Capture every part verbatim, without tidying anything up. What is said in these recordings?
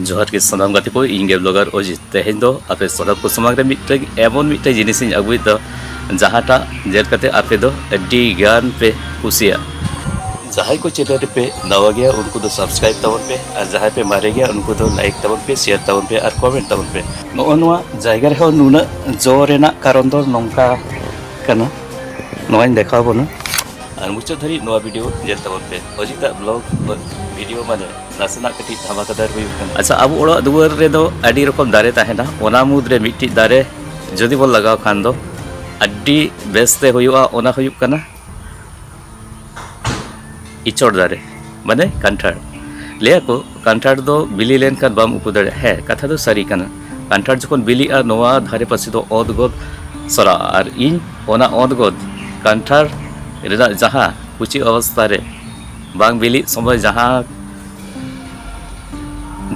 ᱡᱚᱦᱟᱨ ᱜᱮ ᱥᱟᱱᱟᱢ ᱜᱟᱛᱮ ᱠᱚ, ᱤᱧ ᱜᱮ ᱵᱞᱚᱜᱟᱨ ᱚᱡᱤᱛ᱾ ᱛᱮᱦᱮᱧ ᱫᱚ ᱟᱯᱮ ᱥᱟᱱᱟᱢ ᱠᱚ ᱥᱟᱢᱟᱝ ᱨᱮ ᱢᱤᱫᱴᱟᱝ, ᱮᱢᱚᱱ ᱢᱤᱫᱴᱟᱝ ᱡᱤᱱᱤᱥ ᱤᱧ ᱟᱹᱜᱩᱭᱮᱫ ᱫᱚ, ᱡᱟᱦᱟᱸᱴᱟᱜ ᱧᱮᱞ ᱠᱟᱛᱮ ᱟᱯᱮ ᱫᱚ ᱟᱹᱰᱤ ᱜᱟᱱ ᱯᱮ ᱠᱩᱥᱤᱭᱟᱜᱼᱟ᱾ ᱡᱟᱦᱟᱸᱭ ᱠᱚ ᱪᱮᱱᱮᱞ ᱨᱮᱯᱮ ᱱᱟᱣᱟ ᱜᱮᱭᱟ, ᱩᱱᱠᱩ ᱫᱚ ᱥᱟᱵᱥᱠᱨᱟᱭᱤᱵ ᱛᱟᱵᱚᱱ ᱯᱮ, ᱟᱨ ᱡᱟᱦᱟᱸᱭ ᱯᱮ ᱢᱟᱨᱮ ᱜᱮᱭᱟ, ᱩᱱᱠᱩ ᱫᱚ ᱞᱟᱭᱤᱠ ᱛᱟᱵᱚᱱ ᱯᱮ, ᱥᱮᱭᱟᱨ ᱛᱟᱵᱚᱱ ᱯᱮ, ᱟᱨ ᱠᱚᱢᱮᱱᱴ ᱛᱟᱵᱚᱱ ᱯᱮ᱾ ᱱᱚᱜᱼᱚ ᱱᱚᱣᱟ ᱡᱟᱭᱜᱟ ᱨᱮᱦᱚᱸ ᱱᱩᱱᱟᱹᱜ ᱡᱚ ᱨᱮᱱᱟᱜ ᱠᱟᱨᱚᱱ ᱫᱚ ᱱᱚᱝᱠᱟ ᱠᱟᱱᱟ, ᱱᱚᱣᱟᱧ ᱫᱮᱠᱷᱟᱣ ᱵᱚᱱᱟ᱾ ᱟᱨ ᱢᱩᱪᱟᱹᱫ ᱫᱷᱟᱹᱨᱤᱡ ᱱᱚᱣᱟ ᱵᱷᱤᱰᱤᱭᱳ ᱧᱮᱞ ᱛᱟᱵᱚᱱ ᱯᱮ᱾ ᱚᱡᱤᱛᱟᱜ ᱵᱞᱚᱜ ᱵᱷᱤᱰᱤᱭᱳ ᱢᱟᱱᱮ ᱱᱟᱥᱮᱱᱟᱜ ᱠᱟᱹᱴᱤᱡ ᱫᱷᱟᱢᱟᱠᱟᱫᱟᱨ ᱦᱩᱭᱩᱜ ᱠᱟᱱᱟ᱾ ᱟᱪᱪᱷᱟ, ᱟᱵᱚ ᱚᱲᱟᱜ ᱫᱩᱣᱟᱹᱨ ᱨᱮᱫᱚ ᱟᱹᱰᱤ ᱨᱚᱠᱚᱢ ᱫᱟᱨᱮ ᱛᱟᱦᱮᱱᱟ, ᱚᱱᱟ ᱢᱩᱫᱽᱨᱮ ᱢᱤᱫᱴᱤᱡ ᱫᱟᱨᱮ ᱡᱩᱫᱤ ᱵᱚᱱ ᱞᱟᱜᱟᱣ ᱠᱷᱟᱱ ᱫᱚ ᱟᱹᱰᱤ ᱵᱮᱥᱛᱮ ᱦᱩᱭᱩᱜᱼᱟ, ᱚᱱᱟ ᱦᱩᱭᱩᱜ ᱠᱟᱱᱟ ᱤᱪᱚᱲ ᱫᱟᱨᱮ, ᱢᱟᱱᱮ ᱠᱟᱱᱴᱷᱟᱲ᱾ ᱞᱟᱹᱭᱟ ᱠᱚ ᱠᱟᱱᱴᱷᱟᱲ ᱫᱚ ᱵᱤᱞᱤ ᱞᱮᱱᱠᱷᱟᱱ ᱵᱟᱢ ᱩᱠᱩ ᱫᱟᱲᱮᱭᱟᱜᱼᱟ᱾ ᱦᱮᱸ, ᱠᱟᱛᱷᱟ ᱫᱚ ᱥᱟᱹᱨᱤ ᱠᱟᱱᱟ᱾ ᱠᱟᱱᱴᱷᱟᱲ ᱡᱚᱠᱷᱚᱱ ᱵᱤᱞᱤᱜᱼᱟ, ᱱᱚᱣᱟ ᱫᱷᱟᱨᱮ ᱯᱟᱥᱮ ᱫᱚ ᱚᱛ ᱜᱚᱫ ᱥᱚᱨᱟᱜᱼᱟ, ᱟᱨ ᱤᱧ ᱚᱱᱟ ᱚᱛ ᱜᱚᱫ ᱠᱟᱱᱴᱷᱟᱲ ᱨᱮᱱᱟᱜ ᱡᱟᱦᱟᱸ ᱠᱩᱪᱤ ᱚᱵᱚᱥᱛᱷᱟ ᱨᱮ ᱵᱟᱝ ᱵᱤᱞᱤᱜ ᱥᱚᱢᱚᱭ ᱡᱟᱦᱟᱸ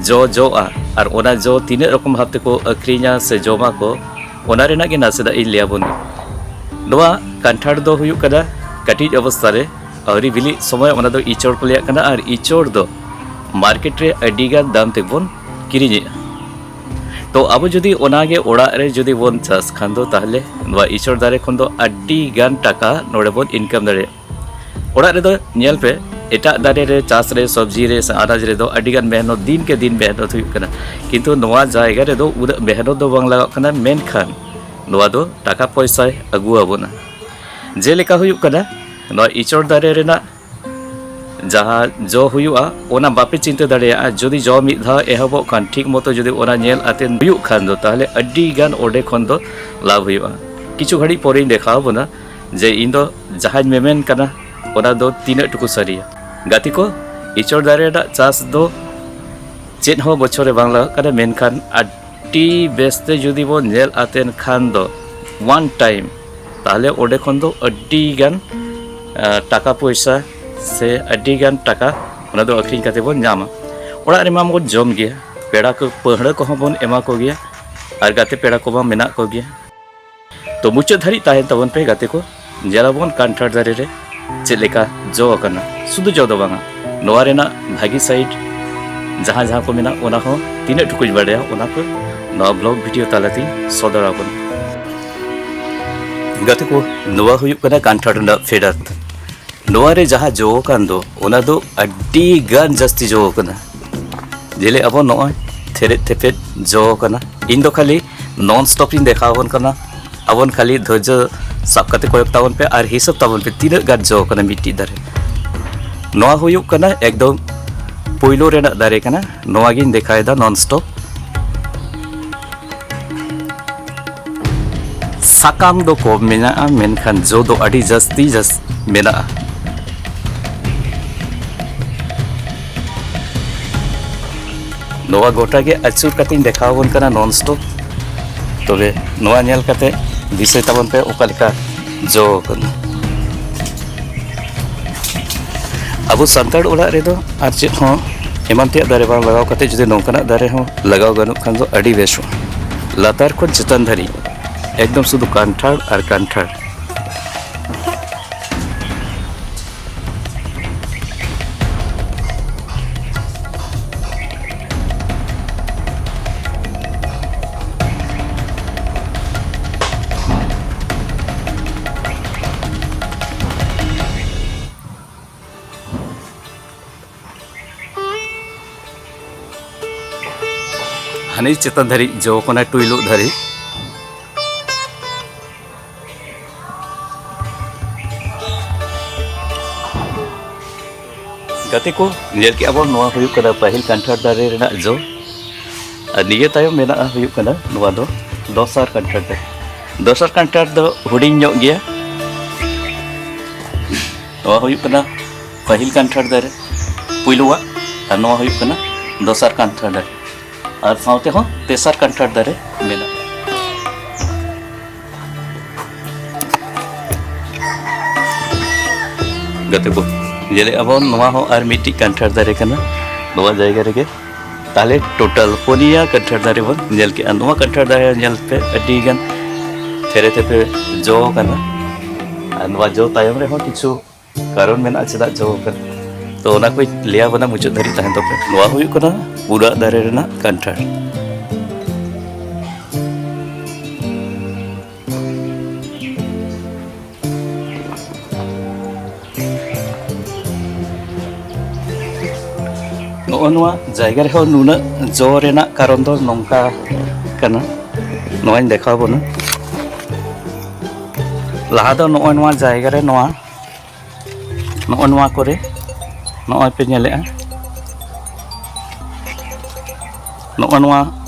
ᱡᱚ ᱡᱚᱜᱼᱟ, ᱟᱨ ᱚᱱᱟ ᱡᱚ ᱛᱤᱱᱟᱹᱜ ᱨᱚᱠᱚᱢ ᱵᱷᱟᱵ ᱛᱮᱠᱚ ᱟᱹᱠᱷᱨᱤᱧᱟ ᱥᱮ ᱡᱚᱢᱟ ᱠᱚ, ᱚᱱᱟ ᱨᱮᱱᱟᱜ ᱜᱮ ᱱᱟᱥᱮᱱᱟᱜ ᱤᱧ ᱞᱟᱹᱭ ᱟᱵᱚᱱ ᱜᱮ᱾ ᱱᱚᱣᱟ ᱠᱟᱱᱴᱷᱟᱲ ᱫᱚ ᱦᱩᱭᱩᱜ ᱠᱟᱱᱟ ᱠᱟᱹᱴᱤᱡ ᱚᱵᱚᱥᱛᱷᱟ ᱨᱮ, ᱟᱹᱣᱨᱤ ᱵᱤᱞᱤᱜ ᱥᱚᱢᱚᱭ ᱚᱱᱟ ᱫᱚ ᱤᱪᱚᱲ ᱠᱚ ᱞᱟᱹᱭᱟᱜ ᱠᱟᱱᱟ, ᱟᱨ ᱤᱪᱚᱲ ᱫᱚ ᱢᱟᱨᱠᱮᱴ ᱨᱮ ᱟᱹᱰᱤ ᱜᱟᱱ ᱫᱟᱢ ᱛᱮᱵᱚᱱ ᱠᱤᱨᱤᱧᱮᱜᱼᱟ᱾ ᱛᱚ ᱟᱵᱚ ᱡᱩᱫᱤ ᱚᱱᱟᱜᱮ ᱚᱲᱟᱜ ᱨᱮ ᱡᱩᱫᱤ ᱵᱚᱱ ᱪᱟᱥ ᱠᱷᱟᱱ ᱫᱚ, ᱛᱟᱦᱞᱮ ᱱᱚᱣᱟ ᱤᱪᱚᱲ ᱫᱟᱨᱮ ᱠᱷᱚᱱ ᱫᱚ ᱟᱹᱰᱤ ᱜᱟᱱ ᱴᱟᱠᱟ ᱱᱚᱰᱮ ᱵᱚᱱ ᱤᱱᱠᱟᱢ ᱫᱟᱲᱮᱭᱟᱜᱼᱟ᱾ ᱚᱲᱟᱜ ᱨᱮᱫᱚ ᱧᱮᱞ ᱯᱮ, ᱮᱴᱟᱜ ᱫᱟᱨᱮ ᱨᱮ, ᱪᱟᱥ ᱨᱮ, ᱥᱚᱵᱽᱡᱤ ᱨᱮ ᱥᱮ ᱟᱱᱟᱡᱽ ᱨᱮᱫᱚ ᱟᱹᱰᱤ ᱜᱟᱱ ᱢᱮᱦᱱᱚᱛ, ᱫᱤᱱ ᱠᱮ ᱫᱤᱱ ᱢᱮᱦᱱᱚᱛ ᱦᱩᱭᱩᱜ ᱠᱟᱱᱟ, ᱠᱤᱱᱛᱩ ᱱᱚᱣᱟ ᱡᱟᱭᱜᱟ ᱨᱮᱫᱚ ᱩᱱᱟᱹᱜ ᱢᱮᱦᱱᱚᱛ ᱫᱚ ᱵᱟᱝ ᱞᱟᱜᱟᱜ ᱠᱟᱱᱟ, ᱢᱮᱱᱠᱷᱟᱱ ᱱᱚᱣᱟ ᱫᱚ ᱴᱟᱠᱟ ᱯᱚᱭᱥᱟᱭ ᱟᱹᱜᱩ ᱟᱵᱚᱱᱟ᱾ ᱡᱮᱞᱮᱠᱟ ᱦᱩᱭᱩᱜ ᱠᱟᱱᱟ, ᱱᱚᱣᱟ ᱤᱪᱚᱲ ᱫᱟᱨᱮ ᱨᱮᱱᱟᱜ ᱡᱟᱦᱟᱸ ᱡᱚ ᱦᱩᱭᱩᱜᱼᱟ, ᱚᱱᱟ ᱵᱟᱯᱮ ᱪᱤᱱᱛᱟᱹ ᱫᱟᱲᱮᱭᱟᱜᱼᱟ᱾ ᱡᱩᱫᱤ ᱡᱚ ᱢᱤᱫ ᱫᱷᱟᱣ ᱮᱦᱚᱵᱚᱜ ᱠᱷᱟᱱ, ᱴᱷᱤᱠ ᱢᱚᱛᱚ ᱡᱩᱫᱤ ᱚᱱᱟ ᱧᱮᱞ ᱟᱛᱮ ᱦᱩᱭᱩᱜ ᱠᱷᱟᱱ ᱫᱚ, ᱛᱟᱦᱞᱮ ᱟᱹᱰᱤ ᱜᱟᱱ ᱚᱸᱰᱮ ᱠᱷᱚᱱ ᱫᱚ ᱞᱟᱵᱷ ᱦᱩᱭᱩᱜᱼᱟ᱾ ᱠᱤᱪᱷᱩ ᱜᱷᱟᱹᱲᱤᱡ ᱯᱚᱨᱮᱧ ᱫᱮᱠᱷᱟᱣ ᱟᱵᱚᱱᱟ ᱡᱮ ᱤᱧ ᱫᱚ ᱡᱟᱦᱟᱸᱧ ᱢᱮᱢᱮᱱ ᱠᱟᱱᱟ, ᱚᱱᱟ ᱫᱚ ᱛᱤᱱᱟᱹᱜ ᱴᱩᱠᱩ ᱥᱟᱹᱨᱤᱭᱟ᱾ ᱜᱟᱛᱮ ᱠᱚ, ᱤᱪᱚᱲ ᱫᱟᱨᱮ ᱨᱮᱱᱟᱜ ᱪᱟᱥ ᱫᱚ ᱪᱮᱫ ᱦᱚᱸ ᱵᱚᱪᱷᱚᱨ ᱨᱮ ᱵᱟᱝ ᱞᱟᱜᱟᱜ ᱠᱟᱱᱟ, ᱢᱮᱱᱠᱷᱟᱱ ᱟᱹᱰᱤ ᱵᱮᱥᱛᱮ ᱡᱩᱫᱤ ᱵᱚᱱ ᱧᱮᱞ ᱟᱛᱮᱱ ᱠᱷᱟᱱ ᱫᱚ, ᱚᱣᱟᱱ ᱴᱟᱭᱤᱢ, ᱛᱟᱦᱞᱮ ᱚᱸᱰᱮ ᱠᱷᱚᱱ ᱫᱚ ᱟᱹᱰᱤ ᱜᱟᱱ, ᱟᱸ, ᱴᱟᱠᱟ ᱯᱚᱭᱥᱟ ᱥᱮ ᱟᱹᱰᱤ ᱜᱟᱱ ᱴᱟᱠᱟ ᱚᱱᱟ ᱫᱚ ᱟᱹᱠᱷᱨᱤᱧ ᱠᱟᱛᱮ ᱵᱚᱱ ᱧᱟᱢᱟ᱾ ᱚᱲᱟᱜ ᱨᱮᱢᱟ ᱵᱚᱱ ᱡᱚᱢ ᱜᱮᱭᱟ, ᱯᱮᱲᱟ ᱠᱚ ᱯᱟᱹᱦᱲᱟᱹ ᱠᱚᱦᱚᱸ ᱵᱚᱱ ᱮᱢᱟ ᱠᱚᱜᱮᱭᱟ, ᱟᱨ ᱜᱟᱛᱮ ᱯᱮᱲᱟ ᱠᱚᱢᱟ ᱢᱮᱱᱟᱜ ᱠᱚᱜᱮᱭᱟ᱾ ᱛᱚ ᱢᱩᱪᱟᱹᱫ ᱫᱷᱟᱹᱨᱤᱡ ᱛᱟᱦᱮᱱ ᱛᱟᱵᱚᱱ ᱯᱮ ᱜᱟᱛᱮ ᱠᱚ, ᱧᱮᱞᱟᱵᱚᱱ ᱠᱟᱱᱴᱷᱟᱲ ᱫᱟᱨᱮ ᱨᱮ ᱪᱮᱫ ᱞᱮᱠᱟ ᱡᱚ ᱟᱠᱟᱱᱟ᱾ ᱥᱩᱫᱷᱩ ᱡᱚ ᱫᱚ ᱵᱟᱝᱟ, ᱱᱚᱣᱟ ᱨᱮᱱᱟᱜ ᱵᱷᱟᱹᱜᱤ ᱥᱟᱭᱤᱰ ᱡᱟᱦᱟᱸ ᱡᱟᱦᱟᱸ ᱠᱚ ᱢᱮᱱᱟᱜ, ᱚᱱᱟ ᱦᱚᱸ ᱛᱤᱱᱟᱹᱜ ᱴᱩᱠᱩᱧ ᱵᱟᱰᱟᱭᱟ, ᱚᱱᱟ ᱠᱚ ᱱᱚᱣᱟ ᱵᱞᱚᱜ ᱵᱷᱤᱰᱤᱭᱳ ᱛᱟᱞᱟᱛᱮᱧ ᱥᱚᱫᱚᱨ ᱟᱵᱚᱱᱟ᱾ ᱜᱟᱛᱮ ᱠᱚ, ᱱᱚᱣᱟ ᱦᱩᱭᱩᱜ ᱠᱟᱱᱟ ᱠᱟᱱᱴᱷᱟᱲ ᱨᱮᱱᱟᱜ ᱯᱷᱮᱰᱟᱛ᱾ ᱱᱚᱣᱟ ᱨᱮ ᱡᱟᱦᱟᱸ ᱡᱚ ᱟᱠᱟᱱ ᱫᱚ, ᱚᱱᱟ ᱫᱚ ᱟᱹᱰᱤ ᱜᱟᱱ ᱡᱟᱹᱥᱛᱤ ᱡᱚ ᱟᱠᱟᱱᱟ᱾ ᱧᱮᱞᱮᱫ ᱟᱵᱚᱱ, ᱱᱚᱜᱼᱚᱭ ᱛᱷᱮᱨᱮᱫ ᱛᱷᱮᱯᱮᱫ ᱡᱚ ᱟᱠᱟᱱᱟ᱾ ᱤᱧ ᱫᱚ ᱠᱷᱟᱹᱞᱤ ᱱᱚᱱ ᱥᱴᱚᱯ ᱤᱧ ᱫᱮᱠᱷᱟᱣ ᱟᱵᱚᱱ ᱠᱟᱱᱟ᱾ ᱟᱵᱚᱱ ᱠᱷᱟᱹᱞᱤ ᱫᱷᱳᱨᱡᱚ ᱥᱟᱵ ᱠᱟᱛᱮ ᱠᱚᱭᱚᱜ ᱛᱟᱵᱚᱱ ᱯᱮ ᱟᱨ ᱦᱤᱥᱟᱹᱵ ᱛᱟᱵᱚᱱ ᱯᱮ ᱛᱤᱱᱟᱹᱜ ᱜᱟᱱ ᱡᱚ ᱟᱠᱟᱱᱟ ᱢᱤᱫᱴᱤᱡ ᱫᱟᱨᱮ᱾ ᱱᱚᱣᱟ ᱦᱩᱭᱩᱜ ᱠᱟᱱᱟ ᱮᱠᱫᱚᱢ ᱯᱳᱭᱞᱳ ᱨᱮᱱᱟᱜ ᱫᱟᱨᱮ ᱠᱟᱱᱟ᱾ ᱱᱚᱣᱟ ᱜᱤᱧ ᱫᱮᱠᱷᱟᱣᱮᱫᱟ ᱱᱚᱱ ᱥᱴᱚᱯ᱾ ᱥᱟᱠᱟᱢ ᱫᱚ ᱠᱚᱢ ᱢᱮᱱᱟᱜᱼᱟ, ᱢᱮᱱᱠᱷᱟᱱ ᱡᱚ ᱫᱚ ᱟᱹᱰᱤ ᱡᱟᱹᱥᱛᱤ ᱡᱟᱹᱥ-, ᱢᱮᱱᱟᱜᱼᱟ᱾ ᱱᱚᱣᱟ ᱜᱚᱴᱟ ᱜᱮ ᱟᱹᱪᱩᱨ ᱠᱟᱛᱮᱧ ᱫᱮᱠᱷᱟᱣ ᱟᱵᱚᱱ ᱠᱟᱱᱟ ᱱᱚᱱ ᱥᱴᱚᱯ᱾ ᱛᱚᱵᱮ ᱱᱚᱣᱟ ᱧᱮᱞ ᱠᱟᱛᱮ ᱫᱤᱥᱟᱹᱭ ᱛᱟᱵᱚᱱ ᱯᱮ ᱚᱠᱟ ᱞᱮᱠᱟ ᱡᱚ ᱟᱠᱟᱱᱟ᱾ ᱟᱵᱚ ᱥᱟᱱᱛᱟᱲ ᱚᱲᱟᱜ ᱨᱮᱫᱚ ᱟᱨ ᱪᱮᱫ ᱦᱚᱸ ᱮᱢᱟᱱ ᱛᱮᱭᱟᱜ ᱫᱟᱨᱮ ᱵᱟᱝ ᱞᱟᱜᱟᱣ ᱠᱟᱛᱮ ᱡᱩᱫᱤ ᱱᱚᱝᱠᱟᱱᱟᱜ ᱫᱟᱨᱮ ᱦᱚᱸ ᱞᱟᱜᱟᱣ ᱜᱟᱱᱚᱜ ᱠᱷᱟᱱ ᱫᱚ ᱟᱹᱰᱤ ᱵᱮᱥᱚᱜᱼᱟ᱾ ᱞᱟᱛᱟᱨ ᱠᱷᱚᱱ ᱪᱮᱛᱟᱱ ᱫᱷᱟᱹᱨᱤᱡ ᱮᱠᱫᱚᱢ ᱥᱩᱫᱷᱩ ᱠᱟᱱᱴᱷᱟᱲ ᱟᱨ ᱠᱟᱱᱴᱷᱟᱲ᱾ ᱦᱟᱱᱮ ᱪᱮᱛᱟᱱ ᱫᱷᱟᱹᱨᱤᱡ ᱡᱚ ᱠᱟᱱᱟ, ᱴᱩᱭᱞᱩᱜ ᱫᱷᱟᱹᱨᱤᱡ᱾ ᱜᱟᱛᱮ ᱠᱚ, ᱧᱮᱞ ᱠᱮᱜᱼᱟ ᱵᱚᱱ, ᱱᱚᱣᱟ ᱦᱩᱭᱩᱜ ᱠᱟᱱᱟ ᱯᱟᱹᱦᱤᱞ ᱠᱟᱱᱴᱷᱟᱲ ᱫᱟᱨᱮ ᱨᱮᱱᱟᱜ ᱡᱚ᱾ ᱟᱨ ᱱᱤᱭᱟᱹ ᱛᱟᱭᱚᱢ ᱢᱮᱱᱟᱜᱼᱟ ᱦᱩᱭᱩᱜ ᱠᱟᱱᱟ ᱱᱚᱣᱟ ᱫᱚ ᱫᱚᱥᱟᱨ ᱠᱟᱱᱴᱷᱟᱲ ᱫᱟᱨᱮ᱾ ᱫᱚᱥᱟᱨ ᱠᱟᱱᱴᱷᱟᱲ ᱫᱚ ᱦᱩᱰᱤᱧ ᱧᱚᱜ ᱜᱮᱭᱟ᱾ ᱱᱚᱣᱟ ᱦᱩᱭᱩᱜ ᱠᱟᱱᱟ ᱯᱟᱹᱦᱤᱞ ᱠᱟᱱᱴᱷᱟᱲ ᱫᱟᱨᱮ, ᱯᱩᱭᱞᱩᱣᱟᱜ, ᱟᱨ ᱱᱚᱣᱟ ᱦᱩᱭᱩᱜ ᱠᱟᱱᱟ ᱫᱚᱥᱟᱨ ᱠᱟᱱᱴᱷᱟᱲ ᱫᱟᱨᱮ, ᱟᱨ ᱥᱟᱶᱛᱮ ᱦᱚᱸ ᱛᱮᱥᱟᱨ ᱠᱟᱱᱴᱷᱟᱲ ᱫᱟᱨᱮ ᱢᱮᱱᱟᱜᱼᱟ᱾ ᱜᱟᱛᱮ ᱠᱚ, ᱧᱮᱞᱮᱫᱼᱟ ᱵᱚᱱ, ᱱᱚᱣᱟ ᱦᱚᱸ ᱟᱨ ᱢᱤᱫᱴᱤᱡ ᱠᱟᱱᱴᱷᱟᱲ ᱫᱟᱨᱮ ᱠᱟᱱᱟ ᱱᱚᱣᱟ ᱡᱟᱭᱜᱟ ᱨᱮᱜᱮ᱾ ᱛᱟᱦᱞᱮ ᱴᱳᱴᱟᱞ ᱯᱩᱱᱭᱟ ᱠᱟᱱᱴᱷᱟᱲ ᱫᱟᱨᱮ ᱵᱚᱱ ᱧᱮᱞ ᱠᱮᱜᱼᱟ᱾ ᱱᱚᱣᱟ ᱠᱟᱱᱴᱷᱟᱲ ᱫᱟᱨᱮ ᱧᱮᱞ ᱯᱮ, ᱟᱹᱰᱤ ᱜᱟᱱ ᱛᱷᱮᱨᱮ ᱛᱷᱮᱯᱮ ᱡᱚ ᱠᱟᱱᱟ᱾ ᱟᱨ ᱱᱚᱣᱟ ᱡᱚ ᱛᱟᱭᱚᱢ ᱨᱮᱦᱚᱸ ᱠᱤᱪᱷᱩ ᱠᱟᱨᱚᱱ ᱢᱮᱱᱟᱜᱼᱟ ᱪᱮᱫᱟᱜ ᱡᱚ ᱠᱟᱱᱟ᱾ ᱛᱚ ᱚᱱᱟ ᱠᱚᱧ ᱞᱟᱹᱭ ᱟᱵᱚᱱᱟ, ᱢᱩᱪᱟᱹᱫ ᱫᱷᱟᱹᱨᱤᱡ ᱛᱟᱦᱮᱱ ᱛᱟᱯᱮ᱾ ᱱᱚᱣᱟ ᱦᱩᱭᱩᱜ ᱠᱟᱱᱟ ᱯᱩᱨᱟᱹᱜ ᱫᱟᱨᱮ ᱨᱮᱱᱟᱜ ᱠᱟᱱᱴᱷᱟᱲ᱾ ᱱᱚᱜᱼᱚ ᱱᱚᱣᱟ ᱡᱟᱭᱜᱟ ᱨᱮᱦᱚᱸ ᱱᱩᱱᱟᱹᱜ ᱡᱚ ᱨᱮᱱᱟᱜ ᱠᱟᱨᱚᱱ ᱫᱚ ᱱᱚᱝᱠᱟ ᱠᱟᱱᱟ, ᱱᱚᱣᱟᱧ ᱫᱮᱠᱷᱟᱣ ᱵᱚᱱᱟ᱾ ᱞᱟᱦᱟ ᱫᱚ ᱱᱚᱜᱼᱚ ᱱᱚᱣᱟ ᱡᱟᱭᱜᱟ ᱨᱮ ᱱᱚᱣᱟ, ᱱᱚᱜᱼᱚ ᱱᱚᱣᱟ ᱠᱚᱨᱮ, ᱱᱚᱜᱼᱚᱭ ᱯᱮ ᱧᱮᱞᱮᱜᱼᱟ, ᱱᱚᱜᱼᱚ ᱱᱚᱣᱟ,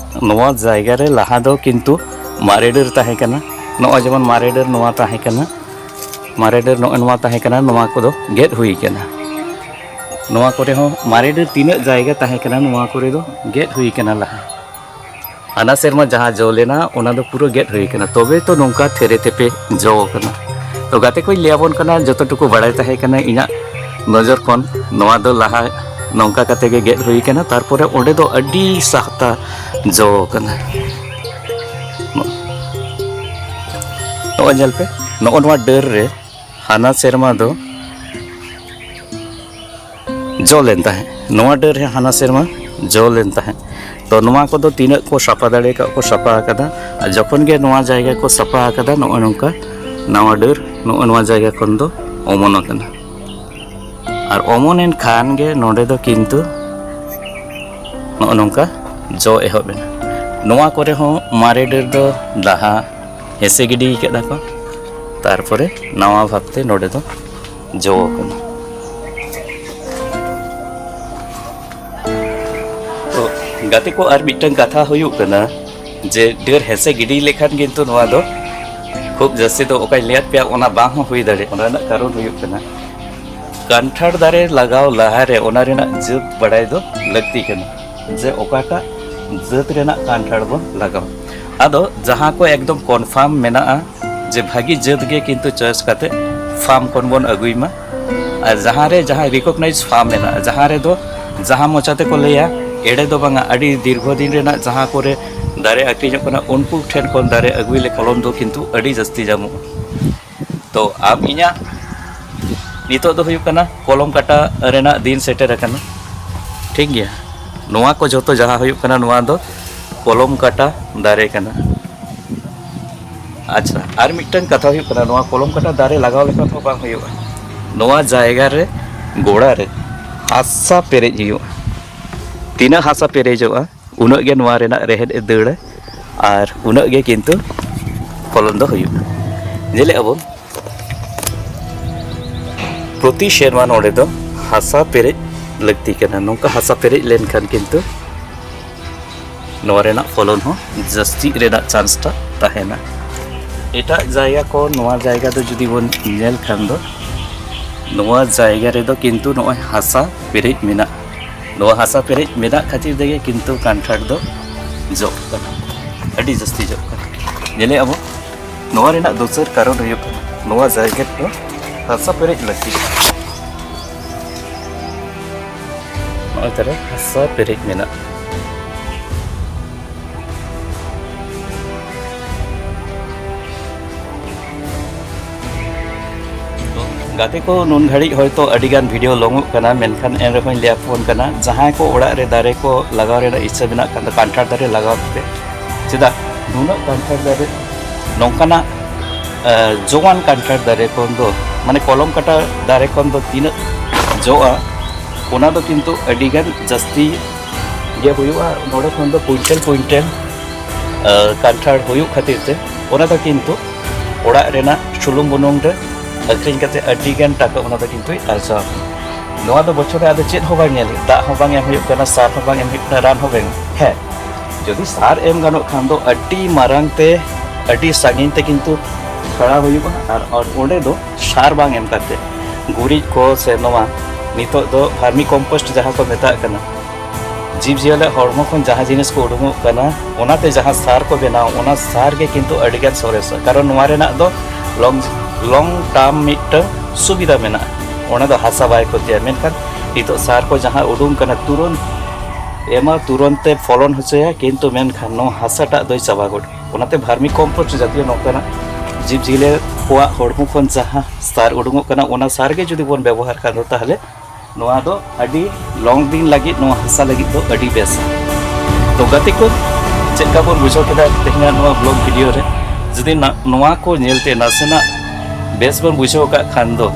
ᱱᱚᱣᱟ ᱡᱟᱭᱜᱟ ᱨᱮ ᱞᱟᱦᱟ ᱫᱚ ᱠᱤᱱᱛᱩ ᱢᱟᱨᱮ ᱰᱟᱹᱨ ᱛᱟᱦᱮᱸ ᱠᱟᱱᱟ᱾ ᱱᱚᱜᱼᱚᱭ ᱡᱮᱢᱚᱱ ᱢᱟᱨᱮ ᱰᱟᱹᱨ ᱱᱚᱣᱟ ᱛᱟᱦᱮᱸ ᱠᱟᱱᱟ, ᱢᱟᱨᱮ ᱰᱟᱹᱨ ᱱᱚᱜᱼᱚ ᱱᱚᱣᱟ ᱛᱟᱦᱮᱸ ᱠᱟᱱᱟ, ᱱᱚᱣᱟ ᱠᱚᱫᱚ ᱜᱮᱫ ᱦᱩᱭ ᱠᱟᱱᱟ᱾ ᱱᱚᱣᱟ ᱠᱚᱨᱮ ᱦᱚᱸ ᱢᱟᱨᱮ ᱰᱟᱹᱨ ᱛᱤᱱᱟᱹᱜ ᱡᱟᱭᱜᱟ ᱛᱟᱦᱮᱸ ᱠᱟᱱᱟ, ᱱᱚᱣᱟ ᱠᱚᱨᱮ ᱫᱚ ᱜᱮᱫ ᱦᱩᱭ ᱠᱟᱱᱟ ᱞᱟᱦᱟ᱾ ᱦᱟᱱᱟ ᱥᱮᱨᱢᱟ ᱡᱟᱦᱟᱸ ᱡᱚ ᱞᱮᱱᱟ, ᱚᱱᱟ ᱫᱚ ᱯᱩᱨᱟᱹ ᱜᱮᱫ ᱦᱩᱭ ᱠᱟᱱᱟ, ᱛᱚᱵᱮ ᱛᱚ ᱱᱚᱝᱠᱟ ᱛᱷᱮᱨᱮ ᱛᱷᱮᱯᱮ ᱡᱚ ᱠᱟᱱᱟ᱾ ᱛᱚ ᱜᱟᱛᱮ ᱠᱚᱧ ᱞᱟᱹᱭ ᱟᱵᱚᱱ ᱠᱟᱱᱟ, ᱡᱚᱛᱚ ᱴᱩᱠᱩ ᱵᱟᱲᱟᱭ ᱛᱟᱦᱮᱸ ᱠᱟᱱᱟ ᱤᱧᱟᱹᱜ ᱱᱚᱡᱚᱨ ᱠᱷᱚᱱ, ᱱᱚᱣᱟ ᱫᱚ ᱞᱟᱦᱟ ᱱᱚᱝᱠᱟ ᱠᱟᱛᱮ ᱜᱮ ᱜᱮᱫ ᱦᱩᱭ ᱠᱟᱱᱟ, ᱛᱟᱨᱯᱚᱨᱮ ᱚᱸᱰᱮ ᱫᱚ ᱟᱹᱰᱤ ᱥᱟᱦᱛᱟ ᱡᱚ ᱠᱟᱱᱟ᱾ ᱱᱚᱜᱼᱚᱭ ᱧᱮᱞ ᱯᱮ, ᱱᱚᱜᱼᱚ ᱱᱚᱣᱟ ᱰᱟᱹᱨ ᱨᱮ ᱦᱟᱱᱟ ᱥᱮᱨᱢᱟ ᱫᱚ ᱡᱚ ᱞᱮᱱ ᱛᱟᱦᱮᱸᱫ, ᱱᱚᱣᱟ ᱰᱟᱹᱨ ᱨᱮ ᱦᱟᱱᱟ ᱥᱮᱨᱢᱟ ᱡᱚ ᱞᱮᱱ ᱛᱟᱦᱮᱸᱫ᱾ ᱛᱚ ᱱᱚᱣᱟ ᱠᱚᱫᱚ ᱛᱤᱱᱟᱹᱜ ᱠᱚ ᱥᱟᱯᱷᱟ ᱫᱟᱲᱮ ᱠᱟᱜ ᱠᱚ ᱥᱟᱯᱷᱟ ᱟᱠᱟᱫᱟ, ᱟᱨ ᱡᱚᱠᱷᱚᱱ ᱜᱮ ᱱᱚᱣᱟ ᱡᱟᱭᱜᱟ ᱠᱚ ᱥᱟᱯᱷᱟ ᱟᱠᱟᱫᱟ, ᱱᱚᱜᱼᱚ ᱱᱚᱝᱠᱟ ᱱᱟᱣᱟ ᱰᱟᱹᱨ ᱱᱚᱜᱼᱚ ᱱᱚᱣᱟ ᱡᱟᱭᱜᱟ ᱠᱷᱚᱱ ᱫᱚ ᱚᱢᱚᱱ ᱟᱠᱟᱱᱟ᱾ ᱟᱨ ᱚᱢᱚᱱ ᱮᱱ ᱠᱷᱟᱱ ᱜᱮ ᱱᱚᱰᱮ ᱫᱚ ᱠᱤᱱᱛᱩ ᱱᱚᱜᱼᱚ ᱱᱚᱝᱠᱟ ᱡᱚ ᱮᱦᱚᱵ ᱮᱱᱟ᱾ ᱱᱚᱣᱟ ᱠᱚᱨᱮ ᱦᱚᱸ ᱢᱟᱨᱮ ᱰᱟᱹᱨ ᱫᱚ ᱞᱟᱦᱟ ᱦᱮᱸᱥᱮ ᱜᱤᱰᱤ ᱠᱟᱫᱟ ᱠᱚ, ᱛᱟᱨᱯᱚᱨᱮ ᱱᱟᱣᱟ ᱵᱷᱟᱵᱽᱛᱮ ᱱᱚᱰᱮ ᱫᱚ ᱡᱚ ᱟᱠᱟᱱᱟ᱾ ᱛᱚ ᱜᱟᱛᱮ ᱠᱚ, ᱟᱨ ᱢᱤᱫᱴᱟᱝ ᱠᱟᱛᱷᱟ ᱦᱩᱭᱩᱜ ᱠᱟᱱᱟ ᱡᱮ ᱰᱟᱹᱨ ᱦᱮᱸᱥᱮ ᱜᱤᱰᱤ ᱞᱮᱠᱷᱟᱱ ᱠᱤᱱᱛᱩ ᱱᱚᱣᱟ ᱫᱚ ᱠᱷᱩᱵ ᱡᱟᱹᱥᱛᱤ ᱫᱚ ᱚᱠᱟᱧ ᱞᱟᱹᱭᱟᱫ ᱯᱮᱭᱟ, ᱚᱱᱟ ᱵᱟᱝ ᱦᱚᱸ ᱦᱩᱭ ᱫᱟᱲᱮᱭᱟᱜᱼᱟ᱾ ᱚᱱᱟ ᱨᱮᱱᱟᱜ ᱠᱟᱨᱚᱱ ᱦᱩᱭᱩᱜ ᱠᱟᱱᱟ, ᱠᱟᱱᱴᱷᱟᱲ ᱫᱟᱨᱮ ᱞᱟᱜᱟᱣ ᱞᱟᱦᱟᱨᱮ ᱚᱱᱟ ᱨᱮᱱᱟᱜ ᱡᱟᱹᱛ ᱵᱟᱲᱟᱭ ᱫᱚ ᱞᱟᱹᱠᱛᱤ ᱠᱟᱱᱟ, ᱡᱮ ᱚᱠᱟᱴᱟᱜ ᱡᱟᱹᱛ ᱨᱮᱱᱟᱜ ᱠᱟᱱᱴᱷᱟᱲ ᱵᱚᱱ ᱞᱟᱜᱟᱣᱟ᱾ ᱟᱫᱚ ᱡᱟᱦᱟᱸ ᱠᱚ ᱮᱠᱫᱚᱢ ᱠᱚᱱᱯᱷᱟᱨᱢ ᱢᱮᱱᱟᱜᱼᱟ ᱡᱮ ᱵᱷᱟᱹᱜᱤ ᱡᱟᱹᱛ ᱜᱮ ᱠᱤᱱᱛᱩ ᱪᱚᱭᱮᱥ ᱠᱟᱛᱮ ᱯᱷᱟᱨᱢ ᱠᱷᱚᱱ ᱵᱚᱱ ᱟᱹᱜᱩᱭ ᱢᱟ᱾ ᱟᱨ ᱡᱟᱦᱟᱸ ᱨᱮ ᱡᱟᱦᱟᱸ ᱨᱤᱠᱚᱜᱱᱟᱭᱤᱡᱽ ᱯᱷᱟᱨᱢ ᱢᱮᱱᱟᱜᱼᱟ, ᱡᱟᱦᱟᱸ ᱨᱮᱫᱚ ᱡᱟᱦᱟᱸ ᱢᱚᱪᱟ ᱛᱮᱠᱚ ᱞᱟᱹᱭᱟ, ᱮᱲᱮ ᱫᱚ ᱵᱟᱝᱟ, ᱟᱹᱰᱤ ᱫᱤᱨᱜᱷᱚ ᱫᱤᱱ ᱨᱮᱱᱟᱜ ᱡᱟᱦᱟᱸ ᱠᱚᱨᱮ ᱫᱟᱨᱮ ᱟᱹᱠᱷᱨᱤᱧᱚᱜ ᱠᱟᱱᱟ, ᱩᱱᱠᱩ ᱴᱷᱮᱱ ᱠᱷᱚᱱ ᱫᱟᱨᱮ ᱟᱹᱜᱩᱭ ᱞᱮᱠᱷᱟᱱ ᱯᱷᱚᱞᱚᱱ ᱫᱚ ᱠᱤᱱᱛᱩ ᱟᱹᱰᱤ ᱡᱟᱹᱥᱛᱤ ᱧᱟᱢᱚᱜᱼᱟ᱾ ᱛᱚ ᱟᱢ ᱤᱧᱟᱹᱜ ᱱᱤᱛᱚᱜ ᱫᱚ ᱦᱩᱭᱩᱜ ᱠᱟᱱᱟ ᱠᱚᱞᱚᱢ ᱠᱟᱴᱟ ᱨᱮᱱᱟᱜ ᱫᱤᱱ ᱥᱮᱴᱮᱨ ᱟᱠᱟᱱᱟ᱾ ᱴᱷᱤᱠ ᱜᱮᱭᱟ, ᱱᱚᱣᱟ ᱠᱚ ᱡᱚᱛᱚ ᱡᱟᱦᱟᱸ ᱦᱩᱭᱩᱜ ᱠᱟᱱᱟ, ᱱᱚᱣᱟ ᱫᱚ ᱠᱚᱞᱚᱢ ᱠᱟᱴᱟ ᱫᱟᱨᱮ ᱠᱟᱱᱟ᱾ ᱟᱪᱪᱷᱟ, ᱟᱨ ᱢᱤᱫᱴᱟᱝ ᱠᱟᱛᱷᱟ ᱦᱩᱭᱩᱜ ᱠᱟᱱᱟ, ᱱᱚᱣᱟ ᱠᱚᱞᱚᱢ ᱠᱟᱴᱟ ᱫᱟᱨᱮ ᱞᱟᱜᱟᱣ ᱞᱮᱠᱷᱟᱱ ᱦᱚᱸ ᱵᱟᱝ ᱦᱩᱭᱩᱜᱼᱟ᱾ ᱱᱚᱣᱟ ᱡᱟᱭᱜᱟ ᱨᱮ, ᱜᱚᱲᱟ ᱨᱮ ᱦᱟᱥᱟ ᱯᱮᱨᱮᱡ ᱦᱩᱭᱩᱜᱼᱟ᱾ ᱛᱤᱱᱟᱹᱜ ᱦᱟᱥᱟ ᱯᱮᱨᱮᱡᱚᱜᱼᱟ, ᱩᱱᱟᱹᱜ ᱜᱮ ᱱᱚᱣᱟ ᱨᱮᱱᱟᱜ ᱨᱮᱦᱮᱫ ᱮ ᱫᱟᱹᱲᱟ ᱟᱨ ᱩᱱᱟᱹᱜ ᱜᱮ ᱠᱤᱱᱛᱩ ᱯᱷᱚᱞᱚᱱ ᱫᱚ ᱦᱩᱭᱩᱜᱼᱟ᱾ ᱧᱮᱞᱮᱫ ᱟᱵᱚᱱ, ᱯᱨᱚᱛᱤ ᱥᱮᱨᱢᱟ ᱱᱚᱰᱮ ᱫᱚ ᱦᱟᱥᱟ ᱯᱮᱨᱮᱡ ᱞᱟᱹᱠᱛᱤ ᱠᱟᱱᱟ᱾ ᱱᱚᱝᱠᱟ ᱦᱟᱥᱟ ᱯᱮᱨᱮᱡ ᱞᱮᱱᱠᱷᱟᱱ ᱠᱤᱱᱛᱩ ᱱᱚᱣᱟ ᱨᱮᱱᱟᱜ ᱯᱷᱚᱞᱚᱱ ᱦᱚᱸ ᱡᱟᱹᱥᱛᱤ ᱨᱮᱱᱟᱜ ᱪᱟᱱᱥ ᱴᱟ ᱛᱟᱦᱮᱱᱟ᱾ ᱮᱴᱟᱜ ᱡᱟᱭᱜᱟ ᱠᱚ ᱱᱚᱣᱟ ᱡᱟᱭᱜᱟ ᱫᱚ ᱡᱩᱫᱤ ᱵᱚᱱ ᱧᱮᱞ ᱠᱷᱟᱱ ᱫᱚ, ᱱᱚᱣᱟ ᱡᱟᱭᱜᱟ ᱨᱮᱫᱚ ᱠᱤᱱᱛᱩ ᱱᱚᱜᱼᱚᱭ ᱦᱟᱥᱟ ᱯᱮᱨᱮᱡ ᱢᱮᱱᱟᱜᱼᱟ᱾ ᱱᱚᱣᱟ ᱦᱟᱥᱟ ᱯᱮᱨᱮᱡ ᱢᱮᱱᱟᱜ ᱠᱷᱟᱹᱛᱤᱨ ᱛᱮᱜᱮ ᱠᱤᱱᱛᱩ ᱠᱟᱱᱴᱷᱟᱲ ᱫᱚ ᱡᱚᱜ ᱠᱟᱱᱟ, ᱟᱹᱰᱤ ᱡᱟᱹᱥᱛᱤ ᱡᱚᱜ ᱠᱟᱱᱟ᱾ ᱧᱮᱞᱮᱫ ᱟᱵᱚ, ᱱᱚᱣᱟ ᱨᱮᱱᱟᱜ ᱫᱚᱥᱟᱨ ᱠᱟᱨᱚᱱ ᱦᱩᱭᱩᱜ ᱠᱟᱱᱟ, ᱱᱚᱣᱟ ᱡᱟᱭᱜᱟ ᱨᱮᱫᱚ ᱦᱟᱥᱟ ᱯᱮᱨᱮᱡ ᱞᱟᱹᱠᱛᱤ ᱠᱟᱱᱟ᱾ ᱱᱚᱜᱼᱚᱭ ᱛᱟᱦᱞᱮ ᱦᱟᱥᱟ ᱯᱮᱨᱮᱡ ᱢᱮᱱᱟᱜᱼᱟ᱾ ᱜᱟᱛᱮ ᱠᱚ, ᱱᱩᱱ ᱜᱷᱟᱹᱲᱤᱡ ᱦᱚᱭᱛᱳ ᱟᱹᱰᱤ ᱜᱟᱱ ᱵᱷᱤᱰᱤᱭᱳ ᱞᱚᱝᱚᱜ ᱠᱟᱱᱟ, ᱢᱮᱱᱠᱷᱟᱱ ᱮᱱ ᱨᱮᱦᱚᱸᱧ ᱞᱟᱹᱭ ᱟᱯᱮ ᱠᱟᱱᱟ, ᱡᱟᱦᱟᱸᱭ ᱠᱚ ᱚᱲᱟᱜ ᱨᱮ ᱫᱟᱨᱮ ᱠᱚ ᱞᱟᱜᱟᱣ ᱨᱮᱱᱟᱜ ᱤᱪᱪᱷᱟᱹ ᱢᱮᱱᱟᱜ ᱠᱷᱟᱱ ᱫᱚ, ᱠᱟᱱᱴᱷᱟᱲ ᱫᱟᱨᱮ ᱞᱟᱜᱟᱣ ᱯᱮ᱾ ᱪᱮᱫᱟᱜ ᱱᱩᱱᱟᱹᱜ ᱠᱟᱱᱴᱷᱟᱲ ᱫᱟᱨᱮ, ᱱᱚᱝᱠᱟᱱᱟᱜ, ᱮ, ᱡᱚᱣᱟᱱ ᱠᱟᱱᱴᱷᱟᱲ ᱫᱟᱨᱮ ᱠᱷᱚᱱ ᱫᱚ, ᱢᱟᱱᱮ ᱠᱚᱞᱚᱢ ᱠᱟᱴᱟ ᱫᱟᱨᱮ ᱠᱷᱚᱱ ᱫᱚ ᱛᱤᱱᱟᱹᱜ ᱡᱚᱜᱼᱟ, ᱚᱱᱟ ᱫᱚ ᱠᱤᱱᱛᱩ ᱟᱹᱰᱤ ᱜᱟᱱ ᱡᱟᱹᱥᱛᱤ ᱜᱮ ᱦᱩᱭᱩᱜᱼᱟ᱾ ᱱᱚᱰᱮ ᱠᱷᱚᱱ ᱫᱚ ᱠᱩᱭᱤᱱᱴᱟᱞ ᱠᱩᱭᱤᱱᱴᱟᱞ, ᱮ, ᱠᱟᱱᱴᱷᱟᱲ ᱦᱩᱭᱩᱜ ᱠᱷᱟᱹᱛᱤᱨ ᱛᱮ, ᱚᱱᱟ ᱫᱚ ᱠᱤᱱᱛᱩ ᱚᱲᱟᱜ ᱨᱮᱱᱟᱜ ᱥᱩᱞᱩᱝ ᱵᱩᱞᱩᱝ ᱨᱮ ᱟᱹᱠᱷᱨᱤᱧ ᱠᱟᱛᱮ ᱟᱹᱰᱤ ᱜᱟᱱ ᱴᱟᱠᱟ ᱚᱱᱟ ᱫᱚ ᱠᱤᱱᱛᱩ ᱟᱨᱡᱟᱣ᱾ ᱱᱚᱣᱟ ᱫᱚ ᱵᱚᱪᱷᱚᱨ ᱨᱮ ᱟᱫᱚ ᱪᱮᱫ ᱦᱚᱸ ᱵᱟᱝ ᱧᱮᱞ ᱦᱩᱭᱩᱜᱼᱟ, ᱫᱟᱜ ᱦᱚᱸ ᱵᱟᱝ ᱮᱢ ᱦᱩᱭᱩᱜ ᱠᱟᱱᱟ, ᱥᱟᱨ ᱦᱚᱸ ᱵᱟᱝ ᱮᱢ ᱦᱩᱭᱩᱜ ᱠᱟᱱᱟ, ᱨᱟᱱ ᱦᱚᱸ ᱵᱟᱝ᱾ ᱦᱮᱸ, ᱡᱩᱫᱤ ᱥᱟᱨ ᱮᱢ ᱜᱟᱱᱚᱜ ᱠᱷᱟᱱ ᱫᱚ ᱟᱹᱰᱤ ᱢᱟᱨᱟᱝ ᱛᱮ, ᱟᱹᱰᱤ ᱥᱟᱺᱜᱤᱧ ᱛᱮ ᱠᱤᱱᱛᱩ ᱪᱷᱟᱲᱟᱣ ᱦᱩᱭᱩᱜᱼᱟ᱾ ᱟᱨ, ᱟᱨ ᱚᱸᱰᱮ ᱫᱚ ᱥᱟᱨ ᱵᱟᱝ ᱮᱢ ᱠᱟᱛᱮ, ᱜᱩᱨᱤᱡ ᱠᱚ ᱥᱮ ᱱᱚᱣᱟ ᱱᱤᱛᱚᱜ ᱫᱚ ᱵᱷᱟᱨᱢᱤ ᱠᱚᱢᱯᱳᱥᱴ ᱡᱟᱦᱟᱸ ᱠᱚ ᱢᱮᱛᱟᱜ ᱠᱟᱱᱟ, ᱡᱤᱵᱽ ᱡᱤᱭᱟᱹᱞᱤ ᱦᱚᱲᱢᱚ ᱠᱷᱚᱱ ᱡᱟᱦᱟᱸ ᱡᱤᱱᱤᱥ ᱠᱚ ᱩᱰᱩᱝᱚᱜ ᱠᱟᱱᱟ, ᱚᱱᱟᱛᱮ ᱡᱟᱦᱟᱸ ᱥᱟᱨ ᱠᱚ ᱵᱮᱱᱟᱣ, ᱚᱱᱟ ᱥᱟᱨ ᱜᱮ ᱠᱤᱱᱛᱩ ᱟᱹᱰᱤ ᱜᱟᱱ ᱥᱚᱨᱮᱥᱟ᱾ ᱠᱟᱨᱚᱱ ᱱᱚᱣᱟ ᱨᱮᱱᱟᱜ ᱫᱚ ᱞᱚᱝ, ᱞᱚᱝ ᱴᱟᱨᱢ ᱢᱤᱫᱴᱟᱝ ᱥᱩᱵᱤᱫᱷᱟ ᱢᱮᱱᱟᱜᱼᱟ, ᱚᱱᱟ ᱫᱚ ᱦᱟᱥᱟ ᱵᱟᱭ ᱠᱷᱚᱛᱤᱭᱟ᱾ ᱢᱮᱱᱠᱷᱟᱱ ᱱᱤᱛᱚᱜ ᱥᱟᱨ ᱠᱚ ᱡᱟᱦᱟᱸ ᱩᱰᱩᱝ ᱠᱟᱱᱟ, ᱛᱩᱨᱟᱹᱱᱛ ᱮᱢᱟ, ᱛᱩᱨᱟᱹᱱᱛ ᱛᱮ ᱯᱷᱚᱞᱚᱱ ᱦᱚᱪᱚᱭᱟ, ᱠᱤᱱᱛᱩ ᱢᱮᱱᱠᱷᱟᱱ ᱱᱚᱣᱟ ᱦᱟᱥᱟᱴᱟᱜ ᱫᱚᱭ ᱪᱟᱵᱟ ᱜᱚᱫ᱾ ᱚᱱᱟᱛᱮ ᱵᱷᱟᱨᱢᱤ ᱠᱚᱢᱯᱳᱥᱴ ᱡᱟᱛᱤᱭᱚ ᱱᱚᱝᱠᱟᱱᱟᱜ ᱡᱤᱵᱽ ᱡᱤᱭᱟᱹᱞᱤ ᱟᱵᱚᱣᱟᱜ ᱦᱚᱲᱢᱚ ᱠᱷᱚᱱ ᱡᱟᱦᱟᱸ ᱥᱟᱨ ᱩᱰᱩᱠᱚᱜ ᱠᱟᱱᱟ, ᱚᱱᱟ ᱥᱟᱨ ᱜᱮ ᱡᱩᱫᱤ ᱵᱚᱱ ᱵᱮᱵᱚᱦᱟᱨ ᱠᱷᱟᱱ ᱫᱚ, ᱛᱟᱦᱚᱞᱮ ᱱᱚᱣᱟ ᱫᱚ ᱟᱹᱰᱤ ᱞᱚᱝ ᱫᱤᱱ ᱞᱟᱹᱜᱤᱫ ᱱᱚᱣᱟ ᱦᱟᱥᱟ ᱞᱟᱹᱜᱤᱫ ᱫᱚ ᱟᱹᱰᱤ ᱵᱮᱥᱟ᱾ ᱛᱚ ᱜᱟᱛᱮ ᱠᱚ, ᱪᱮᱫ ᱞᱮᱠᱟ ᱵᱚᱱ ᱵᱩᱡᱷᱟᱹᱣ ᱠᱮᱫᱟ ᱛᱮᱦᱮᱧᱟᱜ ᱱᱚᱣᱟ ᱵᱞᱚᱜ ᱵᱷᱤᱰᱤᱭᱳ ᱨᱮ? ᱡᱩᱫᱤ ᱱᱟ-, ᱱᱚᱣᱟ ᱠᱚ ᱧᱮᱞᱛᱮ ᱱᱟᱥᱮᱱᱟᱜ ᱵᱮᱥ ᱵᱚᱱ ᱵᱩᱡᱷᱟᱹᱣ ᱟᱠᱟᱫ ᱠᱷᱟᱱ ᱫᱚ,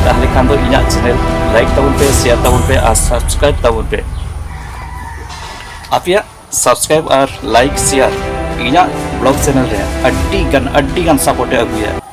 ᱛᱟᱦᱚᱞᱮ ᱠᱷᱟᱱ ᱫᱚ ᱤᱧᱟᱹᱜ ᱪᱮᱱᱮᱞ ᱞᱟᱭᱤᱠ ᱛᱟᱵᱚᱱ ᱯᱮ, ᱥᱮᱭᱟᱨ ᱛᱟᱵᱚᱱ ᱯᱮ ᱟᱨ ᱥᱟᱵᱥᱠᱨᱟᱭᱤᱵ ᱛᱟᱵᱚᱱ ᱯᱮ᱾ ᱟᱯᱮᱭᱟᱜ ᱥᱟᱵᱥᱠᱨᱟᱭᱤᱵ ᱟᱨ ᱞᱟᱭᱤᱠ ᱥᱮᱭᱟᱨ ᱤᱧᱟᱹᱜ ᱵᱞᱚᱜ ᱪᱮᱱᱮᱞ ᱨᱮ ᱟᱹᱰᱤ ᱜᱟᱱ, ᱟᱹᱰᱤ ᱜᱟᱱ ᱥᱟᱯᱳᱨᱴ ᱮ ᱟᱹᱜᱩᱭᱟ᱾